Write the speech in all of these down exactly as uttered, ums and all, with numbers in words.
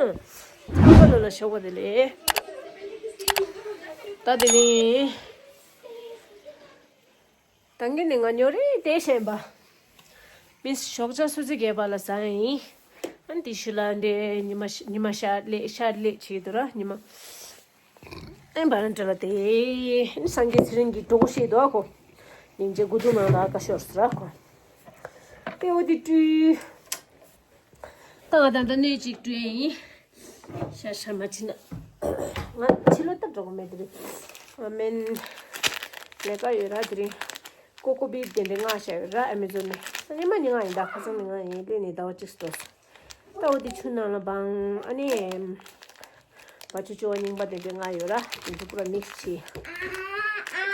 ཚང་མ་ལོ་ལ་ཞོགས་པ་བདེ་ལེགས། ད་དེ་རིང་། ད་གིན་ནས་ང་ཉོ་རེ་དེ་བཤད་པ། མིས་ཞོགས་ཇ་སུ་ཙི་རྒྱས་པ་ལ་ཟ་ཡིན། ཨན་དེ་ཤུ་ལ་འདྲེ་ཉི་མ་ཉི་མ་ཤར་ལེ་ཤར་ལེ་བྱེད་དུ་ར་ཉི་མ། ཨན་བར་འདྲ་ལ་དེ། ཨན་སངས་རྒྱས་ཚེ་རིང་གི་གྲོགས་བཤད་དོ་ཁོ། སྙིང་རྗེ་དགུ་ཐུག་ནང་ལ་ཀ་ཤོར་སི་ར་ཁོ། དེ་འོ་དེ་སྤྲུལ། ད་ང་ད་ལྟ་སྣོད་ཅིག་སྤྲུལ་ཡིན། ཤ་ཤ་མ་ཕྱིན་ན། ང་ཕྱི་ལོགས་ལྟ་འགྲོ་གི་མེད་དེ་རེད། ང་མེན། ལས་ཀ་ཡོད་ར་དེ་རིང་། ཀོ་ཀོ་བི་དེ་འདྲ་མངགས་བཞག་ཡོད་ར་ཨ་མེ་ཛོན་ནས། ཉི་མ་ཉིན་ལྔ་ཡིན་ད་ཁ་སང་ཉིན་ལྔ་ཡིན་སླེབས་ནས་ཟླ་བ་གཅིག་སྟོ། ད་འོ་དེ་ཆུ་ནང་ལ་སྦང་ཨ་ནི། བ་ཆུ་ཆུ་བ་རྙིང་པ་དེ་འདྲ་མངགས་ཡོད་ར་དེ་ཚོ་པུ་ར་མིག་སི་བྱས།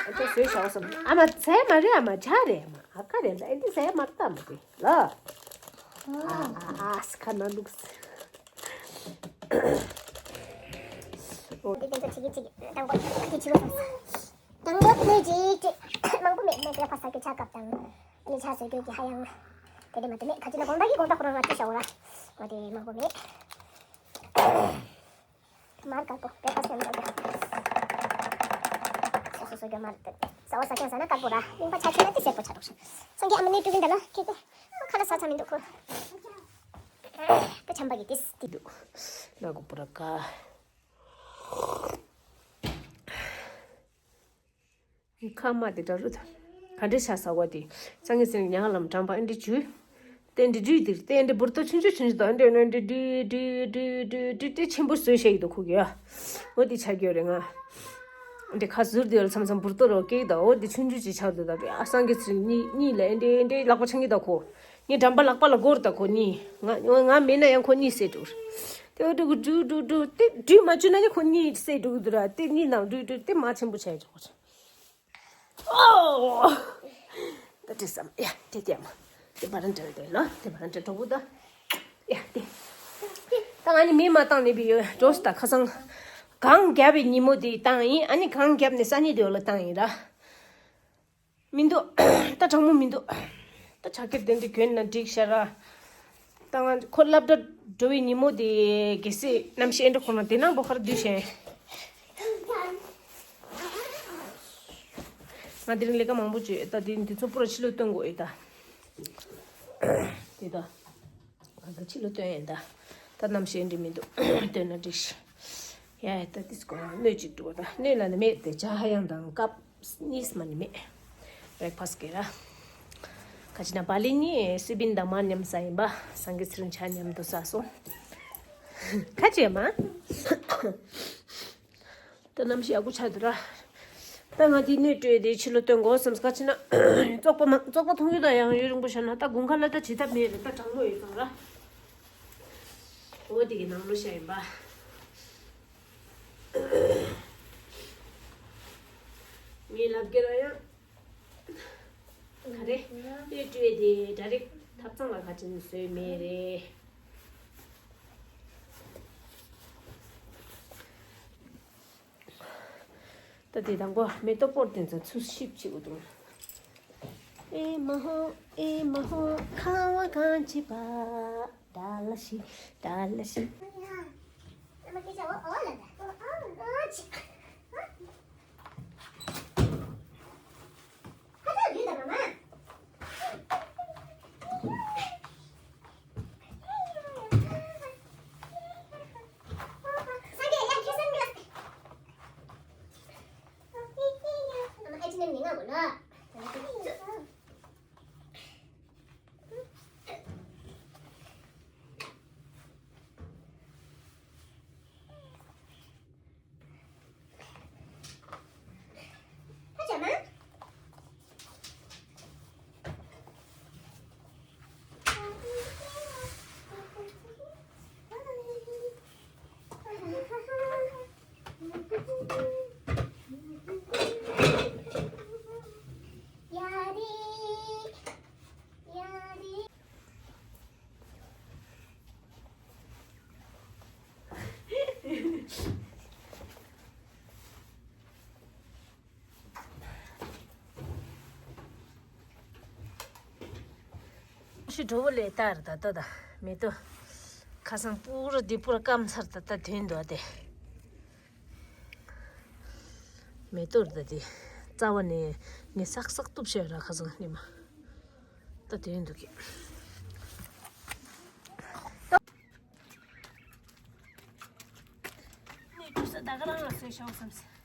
ཨ་ད་བཟོས་བཞག་བསམ། ཨ་མ་ཟས་མ་རེད་ཨ་མ་ཇ་རེད་ཨ་མ་ཨ་ཁ་རེད་ད་ཨེ་འདི་ཟས་མ་རེད་ད་མ་རེད། ལ། ཨ་ཨ་ཨ་སི་ཁ་ན་ལུགས། འདི་དེ་ཚོ་བྱེད་ཀྱི་བྱེད་ཀྱི་དང་པོ་དེ་བྱེད་པ་སོང་། དང་པོ་ནས་ཅིག་ཅིག་མང་པོ་མེད་མེད་པའི་ཕ་ས་གི་ཆ་སྐབས་དང་། ཨ་ནི་ཆ་བཟོས་རྒྱུ་གི་ཧ་ཡང་། དེ་དེ་མ་དེ་མེད་ཁ་ཅིག་ན་དགོང་དག་གི་དགོང་དག་ཁོ་རང་ང་ཅི་བྱ་འོ་ར། འོ་དེ་མང་པོ་མེད། མར་དཀར་པོ་པེ་ཁ་སེམས་ལ་རྒྱག་སོ་སོ་སོ་རྒྱ་མར་ཏེ། ཟ་བ་ཟ་ཀྱང་ཟ་ན་དཀར་པོ་ར་གླིང་པ་ཆ་ཆེ་ན་ཏི་སེར་པོ་ཆ་རོགས་ཤིག་སངས་རྒྱས་ཨ་མ་ནི་ཀྲུ་གིན་ད་ལ་ཁེ་ཏེ་ཁ་ལ་ཟ་ཚ་མི་འདུག་ཁོ། ཏི་ཆམ་པ་གི་ཏི་སི་ཏི་འདུག་ན་གོ་པུ་ར་ཀ། ཁ་མ་དེ་འདྲ་རུ་ད། ག་འདྲེ་ཤ་ཟ་བ་དེ། སངས་རྒྱས་ཟེར་ཉག་ལམ་དྲངས་པ་ཨེ་འདྲེ་ཇུས། ཏན་འདྲེ་འདྲེ་འདིར་ཏན་འདྲེ་འབུར་ཏོ་ཆུང་ཆུང་ཆུང་ཆུང་དང་ཨེ་འདྲེ་ཨེ་འདྲེ་འདྲེ་འདྲེ་འདྲེ་འདྲེ་འདྲེ་ཆེན་པོ་བཟོས་བཞག་ཡོད་དོ་ཁུག་ཡ། འོ་དེ་ཆ་རྒྱུ་རེད་ང་། འདྲེ་ཁ་ཟུར་དེ་ལ་མཚམས་མཚམས་འབུར་ཏོ་རོ་སྐེག་དང་འོ་དེ་ཆུང་ཆུང་ཅིག་ཆགས་འདུག་ད་པས་ཨ་སངས་རྒྱས་ཚེ་རིང་གཉིས་གཉིས་ལ་ཨེ་འདྲེ་ཨེ་འདྲེ་ལག་པ་འཆང་གི་ད་ཁོ། ངའི་འགྲམ་པ་ལག་པ་ལ་སྒོར་ད་ཁོ་གཉིས། ང་ང་མེད་ན་ཡང་ཁོ་གཉིས་བསད་འགྲོ། དེ་འོ་འདྲེ་གུ་འདྲུ་འདྲུ་འདྲུ་དེ་འདྲུ་མ་བཅུ་ན་ནི་ཁོ་གཉིས་བསད་འགྲོ་གི་འདུག་ར་དེ་གཉིས་ནང་འདྲུ་འདྲུ་དེ་མ་ཆེན་པོ་བྱས་འགྲོ་ཁོ། ཨོ། ད་དེ་བསམ་ཡ་དེ་ལྟད་མོ། དེ་བར་འདྲ་དེ་ལོ་དེ་བར་འདྲ་གྲོགས་པོ་ད། ཡ་དེ། ད་ང་ནི་མི་མ་བཏང་ནས་བི་ཡོད་འགྲོ་སི་ད་ཁ་སང་། གང་རྒྱབ་པའི་ཉིན་མོ་དེ་བཏང་ཡིན་ཨ་ནི་གང་རྒྱབ་ནས་ས་ཉིན་དེ་ལ་བཏང་ཡིན་ར། མི་འདུག་ད་གྲང་མོ་མི་འདུག་ད་ཕྱག་འཁྱེར་དེ་འདྲ་གྱོན་ན་འགྲིག་ཤག་ར། ད་ང་ཁོ་སློབ་གྲྭ་འགྲོ་བའི་ཉིན་མོ་དེ་གལ་སྲིད་གནམ་གཤིས་ཨེ་འདྲ་ཁོ་ན་དེ་ནང་པོ་ཁར་བསྡུས་ཤེས། ང་དེ་རིང་ལས་ཀ་མང་པོ་བྱོས་ད་དེ་འདི་ཚོ་པུ་ར་ཕྱི་ལོགས་སྟོན་དགོས་ཡོད་ད། དེ་ད། ང་ད་ཕྱི་ལོགས་སྟོན་ཡིན་ད། ད་གནམ་གཤིས་ཨེ་འདྲ་མི་འདུག་སྟོན་ན་འགྲིག་ཤག་ཡ་ད་དེ་སྐོར་སྣོད་ཅིག་འགྲོ་ད་སྣོད་ལ་ནི་མེད་དེ་ཇ་ཧ་ཡང་དང་ཀབ་གཉིས་མ་ནི་མེད། བྷེ་རེག་ཕ་སི་ཀེ་ར། ཁ་ཅིག་ན་བ་ལི་ནི་སི་བིན་དང་མ་མཉམ་ཟ་ཡིན་པ། སངས་རྒྱས་ཚེ་རིང་ཆ་མཉམ་དུ་ཟ་སོང་། ཁ་ཅིག་མ། ད་གནམ་གཤིས་ཡག་པོ་ཆགས་འདུག་ར། ད་ང་དེ་སྣོད་སྤྲོད་དེ་ཕྱི་ལོགས་སྟོན་དགོས་བསམ་ཁ་ཅིག་ན། བཙོག་པ་མ་བཙོག་པ་མཐོང་རྒྱུ་དང་ཡང་ཡུན་རིང་པོ་བཞག་ན་ད་དགུན་ཁ་ལ་ད་བྱེད་ཐབས་མེད་རེད་ད་གྲང་མོ་ཡོད་ཙང་ར། འོ་དེ་གི་ནང་ལོགས་བཞག་ཡིན་པ། ངའི་ལབ་ཀྱི་ར་ཡང་། ག་རེ། སྣོད་སྤྲོད་དེ་ཌའི་རེག་ཐབ་ཚང་ལ་ཁ་ཅིག་ནས་བཟོས་མེད་རེད། ད་དེ་དང་པོ་མེ་ཏོག་པོར་དེ་ཚོ་ཚུར་ཤིབ་བྱེད་དགོས་འདུག་ཨེ་མ་ཧོ་ཨེ་མ་ཧོ་ཁ་བ་གང་བྱེད་པ། ད་ལ་ཤི་ད་ལ་ཤི། ཤི་གྲོ་བོ་ལས་ལྟར་ད་ལྟ་ད་མེ་ཏོག་ ཁ་སང་པུ་ར་འདི་པུ་ར་སྐམ་ཚར་ད་ལྟ་དོན་འདུག་ཨ་དེ། མེ་ཏོག་ད་དེ་རྩ་བ་ནས་ངས་སག་སག་གཏུབ་བྱས་ར་ཁ་སང་ཉི་མ་ད་དོན་འདུག་གི། ནས་དུས་ད་ག་རང་ལ་བཟོས་ཤོག་བསམ་སོང་།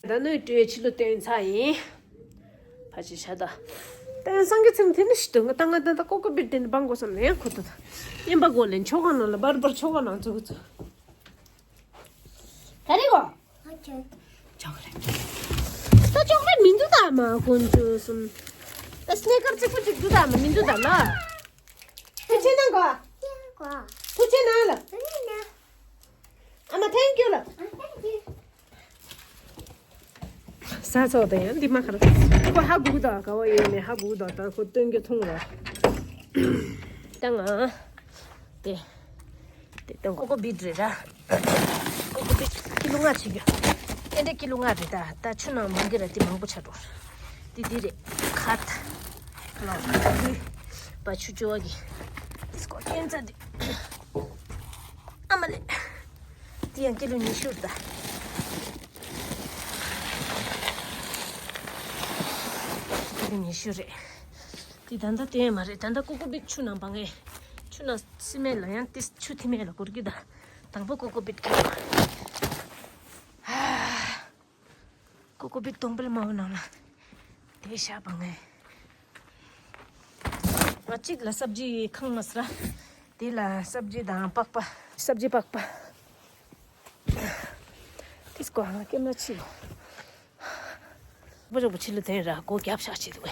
ད་ནུས་སྤྲོད་ཕྱི་ལོ་སྟོན་ཚར་ཡིན། ཕ་ཆེ་ཤ་ད། སྟོན་སང་གི་ཚིམ་དེ་ནི་ཞིག་ཏུ་ང་ད་ང་ད་ད་ཀོ་ཀོ་བིར་དེ་ནི་སྦང་དགོས་བསམ་ནས་ཡང་ཁོ་ད་ད། ཨིན་པ་གོ་ལེན་ཆོ་ག་ནང་ལ་བར་བར་ཆོ་ག་ནང་ཚུགས་ཚུགས། ག་རེ་གོ། ཅོག་ལེ། ད་ཅོག་ལེ་མི་འདུག་ད་མ་དཀོན་མཆོག་གསུམ། ད་སྣེ་ཀར་གཅིག་པུ་གཅིག་འདུག་ད་མ་མི་འདུག་ད་ལ། ཐུགས་ཆེ་གནང་གོ། ཐུགས་ཆེ་གནང་ལ། ཨ་མ་thank you ལ། ས་ཚོགས་དང་ཡང་འདི་མ་ཁར། ཁོ་ཧ་གུ་གུ་དང་ག་བ་ཡོད་ནས་ཧ་གུ་གུ་དང་ད་ཁོ་སྟོན་རྒྱུ་མཐོང་ར། ད་ང་། དེ། དེ་ད་ཀོ་ཀོ་བིད་རེད་ར། ཀོ་ཀོ་བིད་ཀི་ལོ་ལྔ་བྱེད་རྒྱུ། ཨེ་འདྲ་ཀི་ལོ་ལྔ་རེད་ད། ད་ཆུ་ནང་མང་གི་ར་དེ་མང་པོ་ཆགས་འགྲོ། དེ་དེ་རེད། ཁ་ད། ལོ། བ་ཆུ་ཅོ་བ་གི། སྐོར་ཀན་ཙ་དེ། ཨ་མ་ལེ། དེ་ཡང་ཀི་ལོ་ཉི་ཤུ་རེད་ད། ཀི་ལོ་ཉི་ཤུ་རེད། དེ་ད་ལྟ་དེ་མ་རེད། ད་ལྟ་ཀོ་ཀོ་བིད་ཆུ་ནང་སྦང་ངེ། ཆུ་ནང་སིམ་མེད་ལ་ཡང་དེ་ཆུ་ཐིམ་མེད་ལ་འགོར་གི་ད། དང་པོ་ཀོ་ཀོ་བིད་ཀི་ལོ། ཀོ་ཀོ་བིད་སྟོང་པལ་མའོ་ནང་ལ་དེ་ཤ་སྦང་ངེ། ང་གཅིག་ལ་སབ་ཇི་ཁང་མ་སི་ར། དེ་ལ་སབ་ཇི་དང་པགས་པ། སབ་ཇི་པགས་པ། དེ་སྐོར་ང་ཀེམ་ར་ཕྱི་ལོ། བུ་རོགས་པོ་ཕྱི་ལོ་དེ་ར་སྒོ་རྒྱབ་ཤག་ཅིག་འདུག་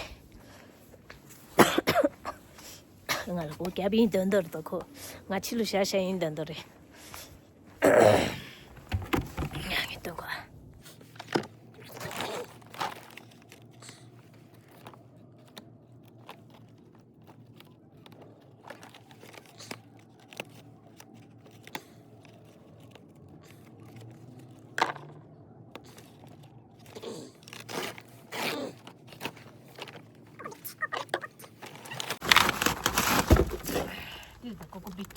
གས། ང་ལ་སྒོ་རྒྱབ་ཡིན་དོན་དོ་རེད་དོ་ཁོ། ང་ཕྱི་ལོ་ཤ་ཤ་ཡིན་དོན་དོ་རེད། ང་གི་དོན་གོ། This is the coco beet.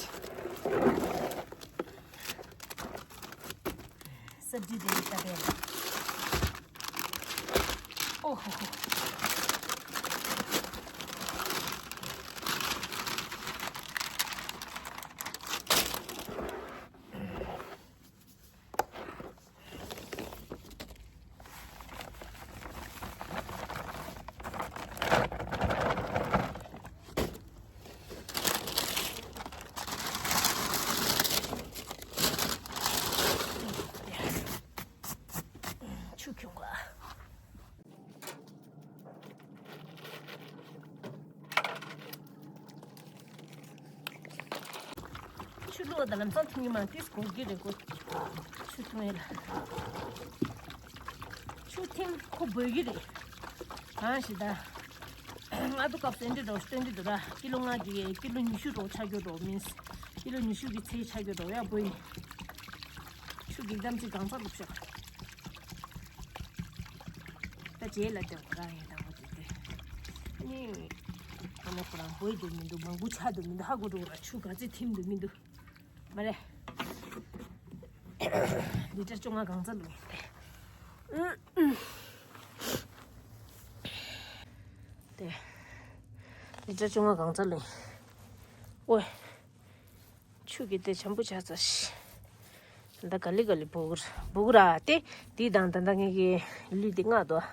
सब्जी देने का बेल। ओहो हो। ཆུ་ཁྱུང་ག། ད་ལམ་སང་འཐུང་གི་མ་ཏིས་གོ་གི་རེད་གོ། ཆུ་འཐུང་ཡ་ལ། ཆུ་འཐེན་ཁོ་འབོད་ཀྱི་རེད། གང་ཞིག་ད། ང་ཚོ་སྐབས་སུ་འདི་འགྲོ་སྟོན་གྱི་འདུག་ར། ཀི་ལོ་ལྔ་གི་ཀི་ལོ་ཉི་ཤུ་འགྲོ་ཆ་རྒྱུ་འགྲོ་མིན། ཀི་ལོ་ཉི་ཤུ་གི་ཚད་ཆ་རྒྱུ་འགྲོ་ཡ་འབོད་ཡིན། ཆུ་གི་གཏམ་ཚིག་གང་ཚ་ལུག་ཤོག་ད་རྗེས་ལ་དེ་རང་ཡིན་དང་པོ་དེ་དེ། ནི། ཁོ་ན་ཁོ་རང་འབོད་འདུག་མི་འདུག་མང་པོ་ཆ་འདུག་མི་འདུག་ཧ་གོ་འགྲོ་ར། ཆུ་ག་ཚོད་ཐིམ་འདུག་མི་འདུག་མ་རེད། ལི་ཊར་བཅོ་ལྔ་གང་ཚ་ལུག་ཡིན་ཏེ། དེ། ལི་ཊར་བཅོ་ལྔ་གང་ཚ་ལུག་ཡིན། ཨོའི། ཆུ་གི་དེ་བྱམས་པོ་ཆགས་ཚར་ཤི། ད་ག་ལི་ག་ལི་སྦུག་ར་སྦུག་ར་དེ། དེ་དང་ད་ད་ངེད་ཀྱི་ལུས་དེ་ལྔ་དོ།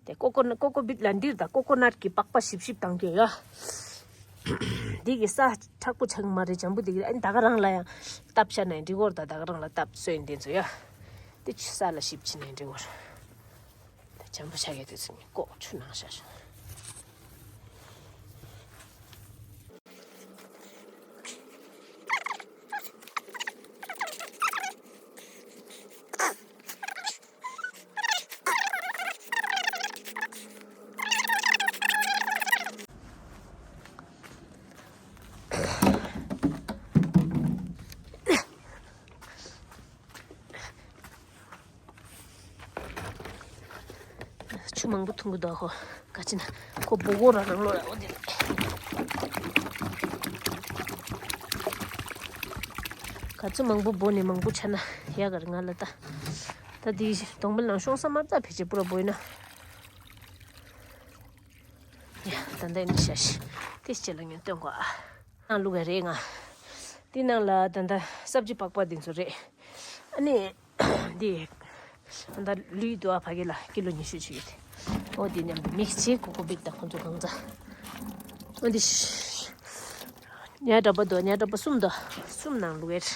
དེ་ཀོ་ཀོ་ཀོ་ཀོ་བིད་ལ་འདིར་ད་ཀོ་ཀོ་ནཊ་གི་པགས་པ་ཞིབ་ཞིབ་བཏང་གི་ཡོད། འདི་གི་ས་མཁྲེགས་པོ་ཆགས་མ་རེད། འཇམ་པོ་འདི་གི་ཨ་ནི་ད་ག་རང་ལ་ཡང་བཏབ་བྱ་ནས་འདི་གོར་ད་ད་ག་རང་ལ་བཏབ་སོན་འདི་ཚོ་ཡོད། དེ་ཆུ་ས་ལ་ཞིབ་ཕྱི་ནས་འདི་གོར། དེ་འཇམ་པོ་ཆགས་ཡོད་དེ་ཚོ་ནི་ཀོ་ཆུ་ནང་བཞག་ཤོག་ཆུ་མང་པོ་འཐུང་གི་འདུག་ཁོ། ག་ཅི་ན་ཁོ་སྦུག་གོ་ར་རང་ལོ་ར་འོ་དེ་རེད། ག་ཚོད་མང་པོ་སྦོ་ནས་མང་པོ་ཆ་ན་ཡག་ག་རེད་ང་ལ་ད། ད་དེ་སྡོང་པོའི་ནང་ཤོང་ས་མ་རྩ་ཕལ་ཆེར་པུ་ར་སྦོ་ཡིན་ན། ཡ་ད་ལྟ་ནི་ཤ་ཤི་དེ་ལྕེ་ལ་ཉོན་སྟོན་གོ་ཨ། ནང་བླུག་ག་རེད་ང་། དེ་ནང་ལ་ད་ལྟ་སབ་ཇི་པགས་པ་དེ་ཚོ་རེད། ཨ་ནི། འདི། ད་ལྟ་ལུས་དུ་ཨ་ཕ་གི་ལ་ཀི་ལོ་ཉི་ཤུ་ཅིག་ཡོད་དེ། ཨོ་དེ་མཉམ་དུ་མིག་ཅིག་ཀོ་ཀོ་བིག་དང་ཁོང་ཚོ་གང་ཚ། ཨོ་འདི། ཉ་གྲྭ་པ་དོ་ཉ་གྲྭ་པ་གསུམ་དོ་གསུམ་ནང་བླུག་ག་རེད།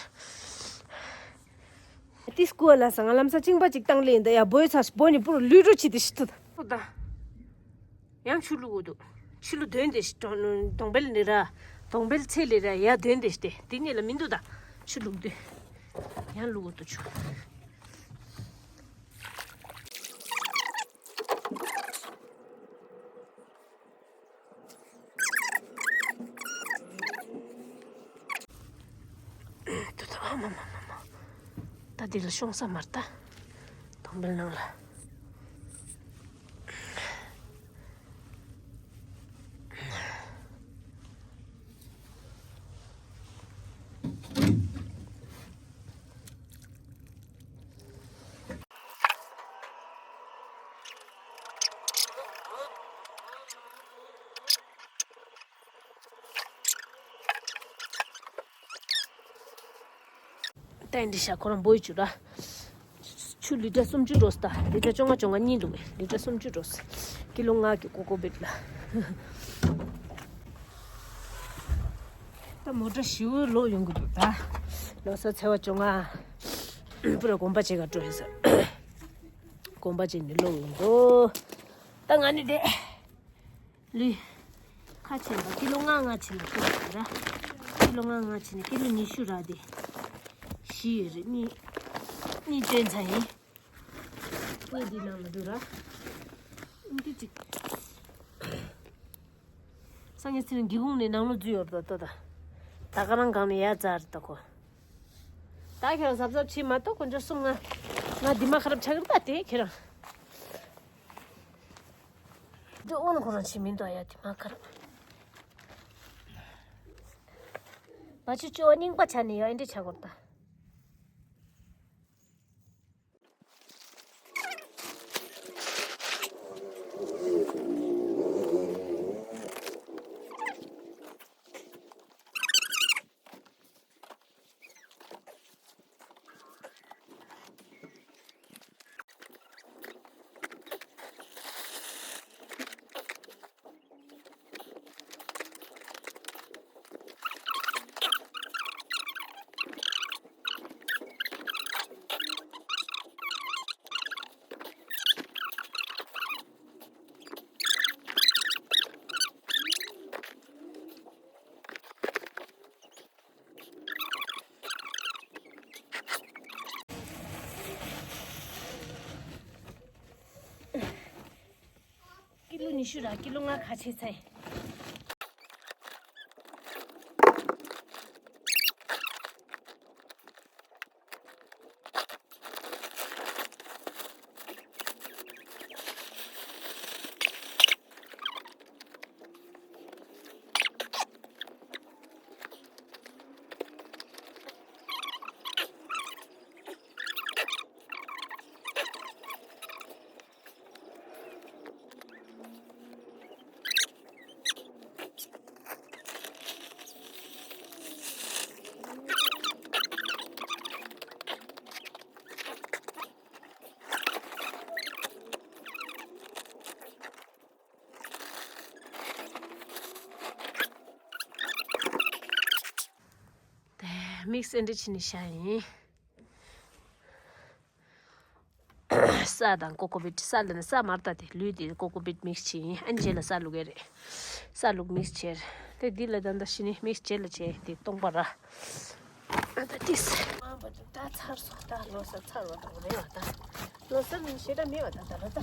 ཏིས་ཀུ་ལ་ས་ང་ལམ་ས་ཅིང་པ་ཅིག་བཏང་ལེན་ད་ཡ་སྦོ་ཡི་ཚ་སྦོ་ནི་པུར་ལུས་འགྲོ་ཕྱི་དེ་ཤི་ཏུ་ད། ཡང་ཆུ་བླུག་འདུག་ཕྱི་ལུ་དོན་དེ་ཤི་གྲོང་གྲོང་པལ་ནི་ར། གྲོང་པལ་ཚེ་ལི་ར་ཡ་དོན་དེ་ཤི་དེ་དེ་ཉིད་ལ་མི་འདུག་ད། ཆུ་བླུག་དུས། ཡང་བླུག་འདུག་ཆུ། ཏུ་ཏུ་ཨ་མ་མ་མ་མ། ད་འདི་ལ་ཤོང་ས་མ་རེད་ད། གྲོང་པལ་ནང་ལ། ཏན་ཏི་ཤ་ཁོ་རང་འབོད་བཅུག་ར། ཆུ་ལི་ཊ་སུམ་ཅུ་རོ་སྟ། ལི་ཊ་བཅོ་ལྔ་བཅོ་ལྔ་གཉིས་འདུག་གས། ལི་ཊ་སུམ་ཅུ་རོ་སྟ། ཀི་ལོ་ལྔ་གི་ཀོ་ཀོ་བིད་ལ། ད་མོ་ཊ་ཞིའུ་ལོག་ཡོང་གི་འདུག་ད། ལོ་སོ་ཚེ་བ་བཅོ་ལྔ། པུ་ར་གོམ་པ་བྱེད་ག་འགྲོ་ཡིན་ས། གོམ་པ་བྱེད་ནི་ལོག་ཡོང་འདུག་ད་ང་ནི་དེ། ལུས། ཁ་ཆེན་པ་ཀི་ལོ་ལྔ་ལྔ་ཆེན་པ་ཀི་ལོ་ར། ཀི་ལོ་ལྔ་ལྔ་ཆེན་ནི་ཀི་ལོ་ཉི་ཤུ་ར་དེ། བཞི་ཡོད་རེད་གཉིས། གཉིས་བཏོན་ཚར་ཡིན། དངོས་འདི་ནང་ལ་འདུག་ར། འདི་གཅིག་སང་ཉིན་ཚེ་རིང་སྒེའུ་ཁུང་ནས་ནང་ལོགས་འཛུལ་ཡོད་རེད་ད་ལྟ་ད། ད་ག་རང་གང་ནས་ཡར་འཛར་རེད་ད་ཁོ། ད་ཁྱེད་རང་གཟབ་གཟབ་བྱེད་མ་གཏོགས་དཀོན་མཆོག་གསུམ་ང་། ང་འདི་མ་ཁ་རབ་ཆགས་ཀྱི་རེད་ད་དེ་ཁྱེད་རང་། འདི་ཨོ་ན་ཁོ་རང་ཆེ་མིན་དོ་ཡ་དེ་མ་ཁར། བ་ཆུ་ཅོ་རྙིང་པ་ཆ་ནས་ཡོད་ཨེ་འདྲ་ཆ་གོར་ད། ཉི་ཤུ་ར་ཀི་ལོ་ལྔ་ཁ་ཕྱེ་ཚར་ཡིན། དེ་དམིགས་བསལ་འདྲ་ཕྱིན་ནས་བཞག་ཡིན། ས་དང་ཀོ་ཀོ་པིད། ས་ལ་ནི་ས་མར་ལྟ་དེ་ལུས་དེ་ཀོ་ཀོ་པིད་མིག་སི་བྱས་ཡིན། ཨ་ནི་རྗེས་ལ་ས་བླུག་ཡས་རེད། ས་བླུག་མིག་སི་བྱས་རེད། དེ་འདི་ལ་ད་ལྟ་ཕྱིན་ནས་མིག་སི་རྗེས་ལ་བྱས་དེ་སྟོང་པ་ར། ཨ་ད་ཏིས། ཨ་བ་ད་ད་ཚར་སོང་། ད་ལོ་གསར་ཚར་བ་དང་རེད་བ་ད། ལོ་གསར་ནི་ཞེ་དྲག་མེད་བ་ད་ད་ལོ་ད།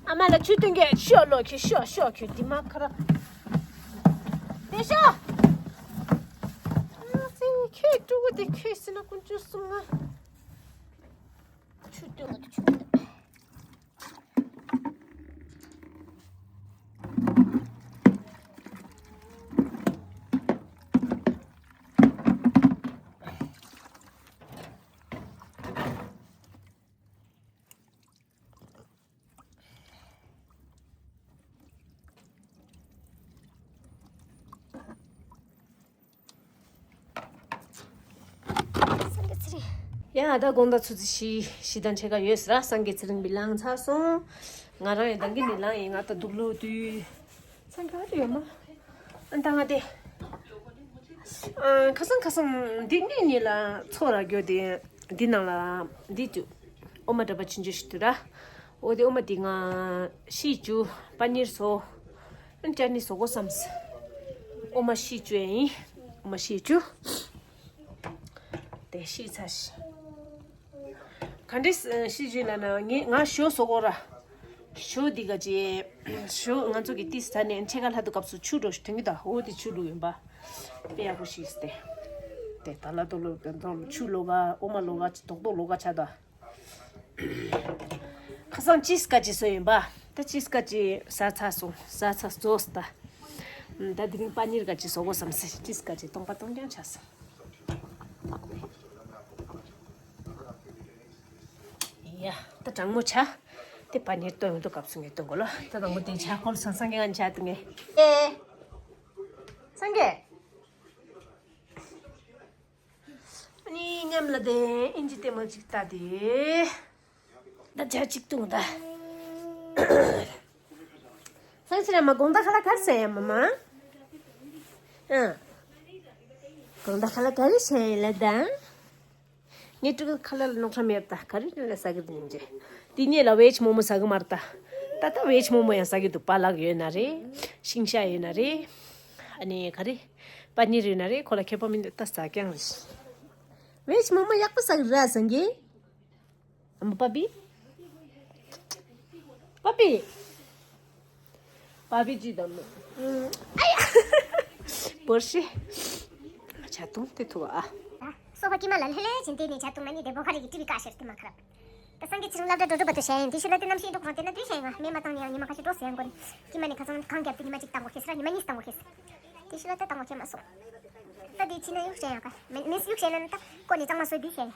ཨ་མ་ལ་ཆུ་བཏུང་གི་ཤོག་ལོ་ཁྱོད་ཤོག་ཤོག་ཁྱོད་འདི་མ་ཁ་ར། དེ་ཤོག་ཨ་ཙི་ཁྱོད་ཕྲུ་གུ་དེ་ཁྱོད་སྲིད་ན་ཀུན་སྤྱོད་གསུམ་ང་། ཆུ་བཏུང་གི་ཆུ་བཏུང་། སངས་རྒྱས་ཚེ་རིང་། ཡ་ད་དགོང་དག་ཆུ་ཚོད་བཞི་བཞི་དང་ཕྱེད་ཀ་ཡོད་ཟེར། སངས་རྒྱས་ཚེ་རིང་གི་ལངས་ཚར་སོང་། ང་རང་ཡང་ད་གིན་ནས་ལངས་ཡིན། ང་ད་སྡུག་ལོ་དུས། སངས་རྒྱས་ཨ་ཏི་ཡོད་མ། ཨ་ད་ང་དེ། ཨ་ཁ་སང་ཁ་སང་འདི་གཉིས་གཉིས་ལ་ཚོགས་ར་རྒྱོ་དེ་འདི་ནང་ལ་འདི་དུ་ཨོ་མ་འདྲ་པ་ཆུང་ཆུང་ཞིག་དུ་ར། འོ་དེ་ཨོ་མ་དེ་ང་ཤི་ཅུ་པ་ནིར་སོ། ཨ་ཅ་ནི་སོ་གོ་སམ་སི། ཨོ་མ་ཤི་ཅུ་ཡིན། ཨོ་མ་ཤི་ཅུ། དེ་ཤི་ཚ་ཤི། ག་འདྲས་ཤི་ཅུ་ལ་ན་ངས་ང་ཞོ་སོ་གོ་ར། ཞོ་འདི་ག་ཅེ། ཞོ་ང་ཚོ་གི་ཏིས་ད་ནས་ཕྱེད་ཀ་ལྷ་དུ་སྐབས་སུ་ཆུ་འགྲོ་ཞིག་དོན་གི་ད། འོ་དེ་ཆུ་ལུག་ཡིན་པ། དཔེ་ཡག་པོ་ཞིག་སྟེ། དེ་ད་ལ་དོ་ལོ་དོ་ཆུ་ལོ་ག་ཨོ་མ་ལོ་ག་ཅི་དོག་དོག་ལོ་ག་ཆ་ད། ཁ་སང་ཅིས་ཀ་ཅི་སོ་ཡིན་པ། ད་ཅིས་ཀ་ཅི་ཟ་ཚ་སོང་། ཟ་ཚ་རྫོགས་ད། ད་དེ་རིང་པ་ནིར་ཀ་ཅི་སོ་གོ་བསམ་སེ་ཅིས་ཀ་ཅི་སྟོང་པ་སྟོང་རྐྱང་ཆགས་སོང་། ཡ་ད་གྲང་མོ་ཆ། དེ་པ་ནིར་སྟོན་དུ་སྐབས་སུ་ངས་སྟོན་གོ་ལོ། ད་དང་པོ་དེ་ཆ་ཁོལ་སང་སང་གི་ང་ཆ་དུ་ངས། ཨེ། སངས་རྒྱས། ཨ་ནི་མཉམ་ལ་དེ་ཨིན་ཇི་ལྟད་མོ་ཅིག་ལྟ་དེ། ད་ཇ་ཅིག་བཏུང་ད། སང་ཕྱིར་མ་དགོང་དག་ཁ་ལག་ག་རེ་ཟ་ཡ་མ་མ། ཨ། དགོང་དག་ཁ་ལག་ག་རེ་ཟ་ཡ་ལ་ད། ངས་ཀྲུ་གུ་ཁ་ལག་ལ་ནོག་ཁྲ་མེད་ད། ག་རེ་ལ་ཟ་གི་འདུག་ཉིན་རེ། དེ་ནས་ལ་ཝེཇ་མོ་མོ་ཟ་གི་མ་རེད་ད། ད་ད་ཝེཇ་མོ་མོ་ཡང་ཟ་གི་འདུག་པ་ལག་ཡོད་ན་རེད། ཤིང་ཤ་ཡོད་ན་རེད། ཨ་ནི་ག་རེ། པ་ནིར་ཡོད་ན་རེད། ཁོ་ལ་ཁྱད་པར་མི་འདུག་ད་ཟ་རྐྱང་རེད། ཝེཇ་མོ་མོ་ཡག་པོ་ཟ་གི་ར་སངས་རྒྱས། ཨ་མ་པ་པི། པ་པི། པ་པི་ཅི་དང་མོ། ཨ་ཡ། བོར་ཤི། ཆ་ཏུང་དེ་ཐུ་ཨ། སོ་པ་ཀི་མ་ལ་ལྷེ་ལྷེ་ཅན་དེ་ནས་ཆ་ཏུང་མ་ནི་དེ་བོ་ཁ་རེ་གི་ཏི་བི་ཀ་ཤར་དེ་མ་ཁ་རབ། ད་སངས་རྒྱས་ཚེ་རིང་སློབ་གྲྭ་འགྲོ་འགྲོ་བ་དུ་བྱས་ཡིན། དེ་ཤུ་ལ་དེ་གནམ་གཤིས་འགྲོ་གང་དེ་ན་དུས་བྱས་ཡིན། ང་སྨན་མ་བཏང་ནས་ཡང་ཉི་མ་ཁ་ཤས་འགྲོ་ཟེར་ཡང་གོ་ནི། ཀི་མ་ནི་ཁ་ཚང་གང་རྒྱབ་དེ་ཉི་མ་གཅིག་བཏང་གོ་ཤེས་ཟེར་ཉི་མ་གཉིས་བཏང་གོ་ཤེས། དེ་ཤུ་ལ་ད་བཏང་གོ་ཤེས་མ་སོང་། ད་དེ་ཕྱི་ན་གཡུག་བྱས་ཡང་ག་མེ་མེ་གཡུག་བྱས་ན་ད་ཀོ་ནི་གཙང་མ་བཟོས་དུས་བྱས་ཡིན།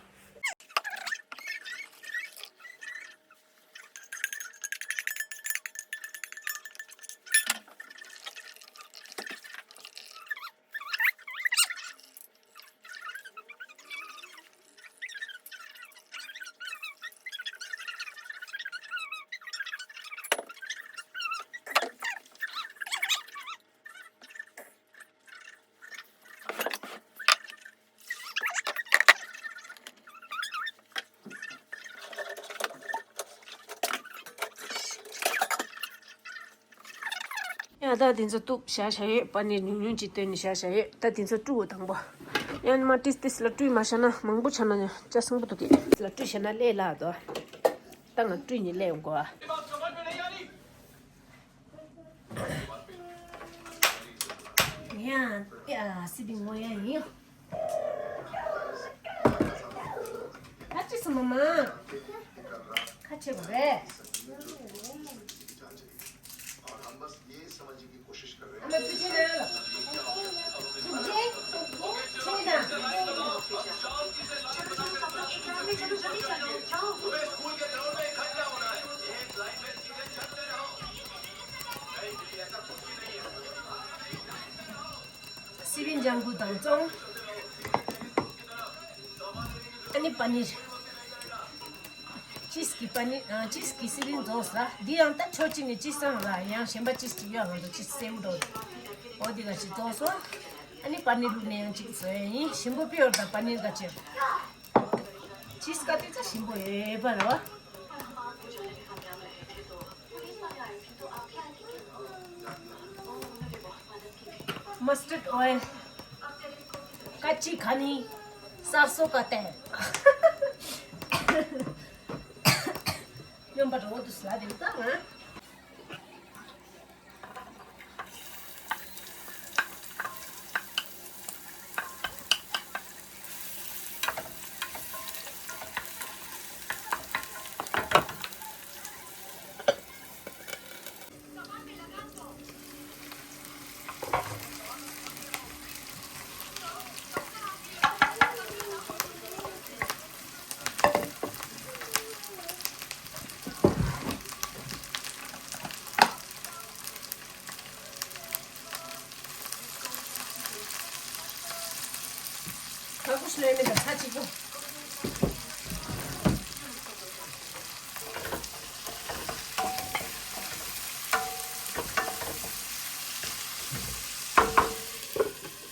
ད་ད་དེ་ཚོ་གཏུབ་བཞག་བཞག་ཡོད། པ་ནི་ཉུང་ཉུང་ཅིག་བཏོན་ནས་བཞག་བཞག་ཡོད། ད་དེ་ཚོ་བཀྲུ་དགོས། དང་པོ་ཡང་མ་ཏིས་ཏིས་ལ་བཀྲུས་མ་བཞག་ན། མང་པོ་ཆགས་ན་ཡང་ལྕགས་སྲང་པོ་འདུག་གི། ལ་བཀྲུས་བཞག་ན་ལས་སླ་དོ། ད་ང་བཀྲུས་ནས་ལས་ཡོང་གོ། ཡང་ཡ་སི་པིན་ངོ་ཡ་ཡིན། ཁ་ཆེ་སོང་མ་མ། ཁ་ཆེ་བ་རེད། ཨ་མ་ཐུགས་རྗེ་གནང་ལ། ཐུགས་རྗེ། ཆེ་ན། སི་པིན་ལྗང་གུ་དང་བཙོང་། ཨ་ནི་པ་ནིར། ཅིས་ཀྱི་པ་ནིར། ཨ། ཅིས་ཀྱི་སི་པིན་རྫོགས་ས། འདི་ཡང་ད་ཕྱོགས་གཅིག་ནས་ཅིས་བཙོང་ལ། ཡང་གཞན་པ་ཅིས་ཅིག་ཡོད་ང་ཚོ། ཅིས་སེའུ་འགྲོ། འོ་འདི་ག་ཅིག་རྫོགས་སོང་། ཨ་ནི་པ་ནིར་ལུག་ནས་ཡང་ཅིག་བཟོ་ཡ་ཡིན། ཞིམ་པོ་པིའོར་དང་པ་ནིར་ག་ཅིག་ཅིས་ཀ་དེ་ཚ་ཞིམ་པོ་ཡོད་པ་རེད་བ། मस्टर्ड ऑयल, कच्ची घनी सरसों का तेल। སྨྱོན་པ་རོ་དུ་སླ་དེ་ད་ང་། ཁ་ཁུ་ཤི་ལོས་མེད་ད་ཚ་གཅིག་པོ།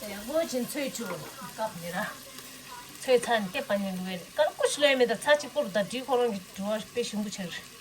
ཡག་པོ་ཅིག་ཚོས་བྱུག་སྐབས་ནི་ར། ཚོས་ཚ་ནི་ལྟེ་བ་ནི་ལུས་ནི་ཀར་ཀུ་ཤི་ལོས་མེད་ད་ཚ་གཅིག་པོ་རུ་ད་འདྲི་ཁོ་རང་གི་དྲི་བ་དཔེ་ཞིམ་པོ་ཆགས།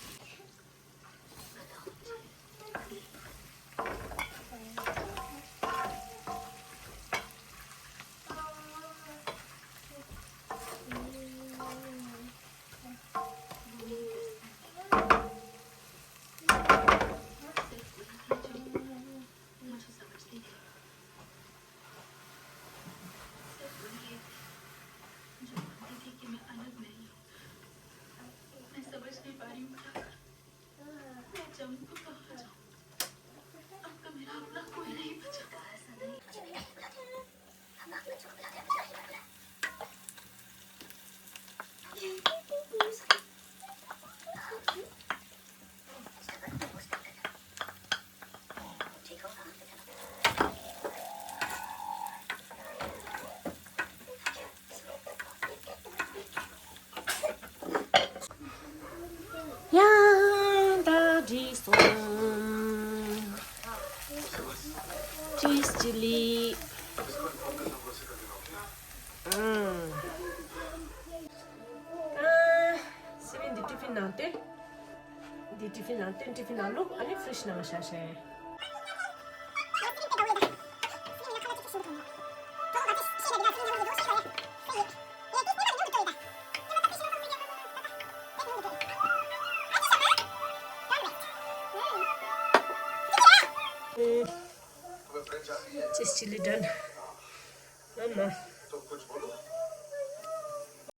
ཡང་ད་འགྲིག་སོང་། ཅིས་ཅི་ལི། ཨང་། ཨ། སི་པིན་འདི་ཏི་ཕིན་ནང་སྟོན། འདི་ཏི་ཕིན་ནང་སྟོན། ཏི་ཕིན་ནང་བླུགས། ཨ་ནི་ཕི་རིཇ་ནང་བཞག་བཞག་ཅིས་ཅི་ལི་ཌན། ཨ་མ།